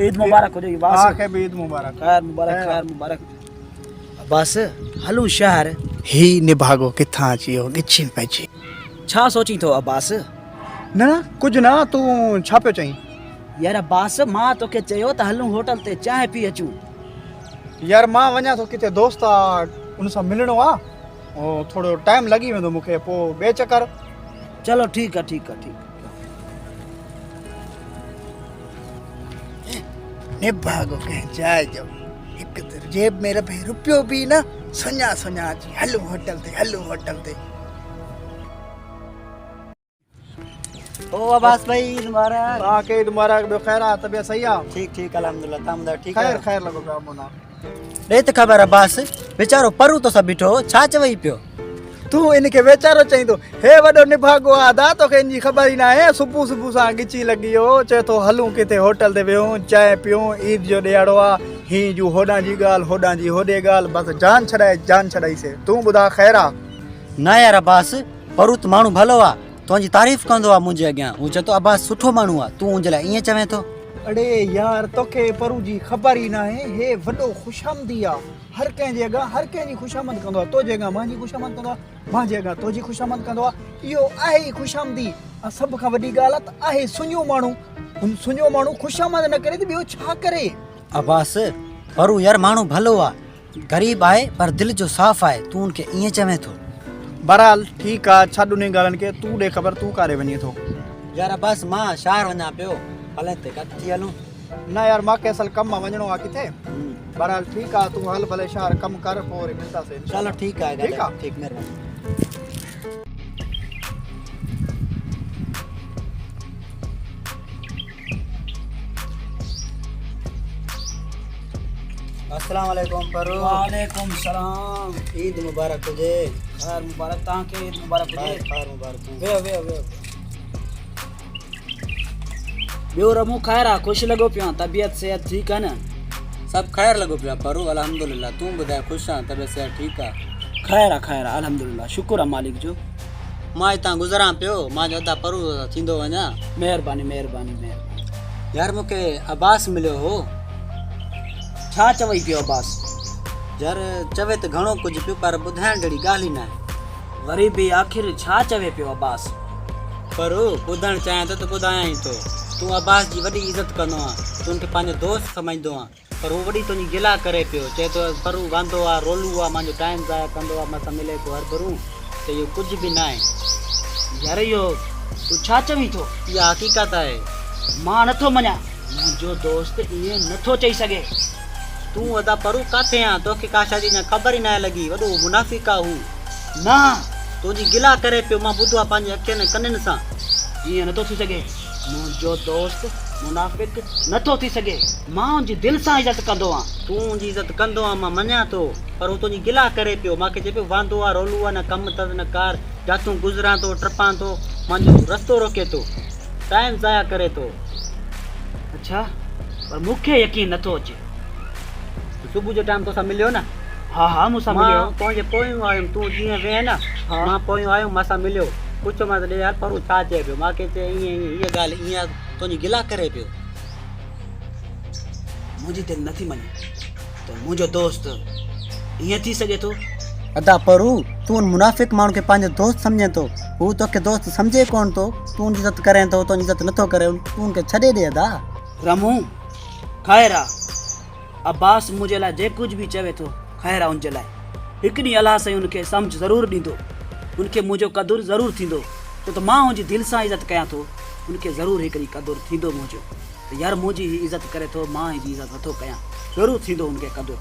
عيد مبارڪ هجي عباس. توهان کي به عيد مبارڪ. خير مبارڪ خير مبارڪ. عباس هلون شهر. هي نڀاڳو ڪٿان اچي ويو ڳچي ۾ پئجي. ڇا سوچين ٿو عباس؟ نه نه ڪجهه نه تون ڇا پيو چئين؟ يار عباس مان توکي چيو ته هلون هوٽل تي چانهه پي اچون. يار مان وڃان ٿو ڪٿي دوست آ ان سان ملڻو آ ٿورو ٽائيم لڳي ويندو مونکي پو ٻئي چڪر. چلو ٺيڪ آ ٺيڪ آ ٺيڪ. نڀاڳو ڪنهن جاء جو هڪ ته جيب ۾ رڀي روپيو به نه سڃا سڃا اچي هلون هوٽل تي هلون هوٽل تي. او عباس ڀائي عيد مبارڪ. توهان کي عيد مبارڪ ٻيو خير آ طبيعت صحيح آ؟ ٺيڪ ٺيڪ الحمدلله توهان ٻڌايو ٺيڪ آهيو؟ خير خير لڳو پيو آ مونا. ڏي ته خبر عباس ويچارو پرو توسان بيٺو هو ڇا چوي پيو؟ تون ان کي ويچارو چئين ٿو هي وڏو نڀاڳو آ ادا توکي ان جي خبر ئي ناهي صبح صبح سان ڳچي لڳي ويو چئي ٿو هلون ڪٿي هوٽل تي ويهون چانهه پيون عيد جو ڏيهاڙو آ هي جون هوڏانهن جي ڳالهه هوڏانهن جي هوڏي ڳالهه بس جان ڇڏائي جان ڇڏائي سي تون ٻڌاء خير آ؟ نه يار عباس پرو ته ماڻهو ڀلو آ تنهنجي تعريف ڪندو آ منهنجي اڳيان هو چئي ٿو عباس سٺو ماڻهو آ تون ان جي لاء ائين چوين ٿو. اڙي يار توکي پرو جي خبر ئي ناهي هي وڏو خوشامدي آ هر ڪنهن جي اڳيان هر ڪنهن جي خوشامد ڪندو آ توجي اڳيان مانجي خوشامد ڪندو آ مانجي اڳيان توجي خوشامد ڪندو آ اهو آهي ئي خوشامدي ۽ سڀ کان وڏي ڳالهه آ ته آهي سڃو ماڻهو هن سڃو ماڻهو خوشامد نه ڪري ته ٻيو ڇا ڪري. عباس پرو يار ماڻهو ڀلو آ غريب آهي پر دل جو صاف آهي تون ان کي ائين چوين ٿو. بهرحال ٺيڪ آ ڇڏ انهي ڳالهين کي تون ڏي خبر تون ڪاڏي وڃين ٿو. يار عباس مان شهر وڃان پيو هلين ته گڏ ٿي هلون. نه يار مان کي اصل ڪم آ وڃڻو آ ڪٿي بهرحال ٺيڪ آ تون هل ڀلي شهر ڪم ڪر پوء وري ملنداسين انشاء الله. چلو ٺيڪ آ ٺيڪ آ ٺيڪ مهرباني. السلام عليڪم پرو. وعليڪم السلام. عيد مبارڪ هجي. خير مبارڪ توهان کي عيد مبارڪ هجي. خير مبارڪ. ويهو ويهو ويهو. ٻيو رمو خير آ خوش لڳو پيو آن طبيعت صحت ٺيڪ آ نه. سڀ خير لڳو پيو آ پرو الحمدلله تون ٻڌاء خوش آن طبيعت صحت ٺيڪ آ. خير آ خير آ الحمدلله شڪر آ مالڪ جو. مان هتان گذران پيو مان چيو ادا پرو سان ٿيندو وڃان. مهرباني مهرباني مهرباني. يار مون کي عباس مليو هو. ڇا چوي پيو عباس؟ يار چوي ته گهڻو ڪجهه پيو پر ٻڌائڻ جهڙي ڳالهه ئي ناهي. وري به آخر ڇا چوي پيو عباس؟ پر ٻڌڻ چاهيان ٿو ته ٻڌايان ئي ٿو. تون عباس جي وڏي عزت ڪندو آن. تون ان کي پنهنجو دوست سمجهندو آن. پر هو وڏي تنهنجي گلا ڪري پيو. چئي ٿو پر هو واندو آ، رولو آ، مانجو ٽائيم ضايع ڪندو آ، مان سان ملي ٿو هرڀرون ته اهو ڪجهه به ناهي. يار اهو تون ڇا چوين ٿو؟ اها حقيقت آهي. مان نٿو مڃان. منهنجو دوست ائين نٿو چئي سگهي. تون ادا پرو ڪاٿي آن؟ توکي ڪا شيء جي اڃا خبر ئي ناهي لڳي. وڏو منافق آ هو. نه! تنهنجي گلا ڪري پيو. مان ٻڌو آ پنهنجي اکين ۽ ڪنن سان. ائين نٿو ٿي سگهي. منهنجو دوست منافق نٿو ٿي سگهي. مان ان جي دل سان عزت ڪندو آن. تون ان جي عزت ڪندو آن مان مڃان ٿو. پر هو تنهنجي گلا ڪري پيو. مان کي چئي پيو واندو آ، رولو آ، نه ڪم اٿس نه ڪار. جاتون گذران ٿو، ٽپان ٿو. مانجو رستو روڪي ٿو. ٽائيم ضايع ڪري ٿو. اڇا! پر مون کي يقين نٿو اچي. صبح جو ٽائيم توسان مليو نه؟ ها ها مون سان مليو. مان تنهنجي پويون آيم تون جيئن وئين نه مان پويون آيم مان سان مليو. پڇيومانس ڏي يار پرو ڇا چئي پيو؟ مان کي چئي ائين ائين هيء ڳالهه ائين آ تنهنجي گلا ڪري پيو. منهنجي دل نٿي مڃي ته منهنجو دوست ائين ٿي سگهي ٿو. ادا پرو تون ان منافق ماڻهو کي پنهنجو دوست سمجهين ٿو. هو توکي دوست سمجهي ڪونه ٿو. تون ان جي عزت ڪرين ٿو، تنهنجي عزت نٿو ڪري، تون ان کي ڇڏي ڏي ادا. رمون، خير آ. عباس منهنجي لاء جيڪ ڪجهه به چوي ٿو، خير آ ان جي لاء. هڪ ڏينهن الله سائين ان کي سمجهه ضرور ڏيندو. ان کي منهنجو قدر ضرور ٿيندو. ڇو ته مان هن جي دل سان عزت ڪيان ٿو. ان کي ضرور هڪ ڏينهن قدر ٿيندو منهنجو. ته يار منهنجي هي عزت ڪري ٿو، مان هن جي عزت نٿو ڪيان. ضرور ٿيندو هن کي قدر.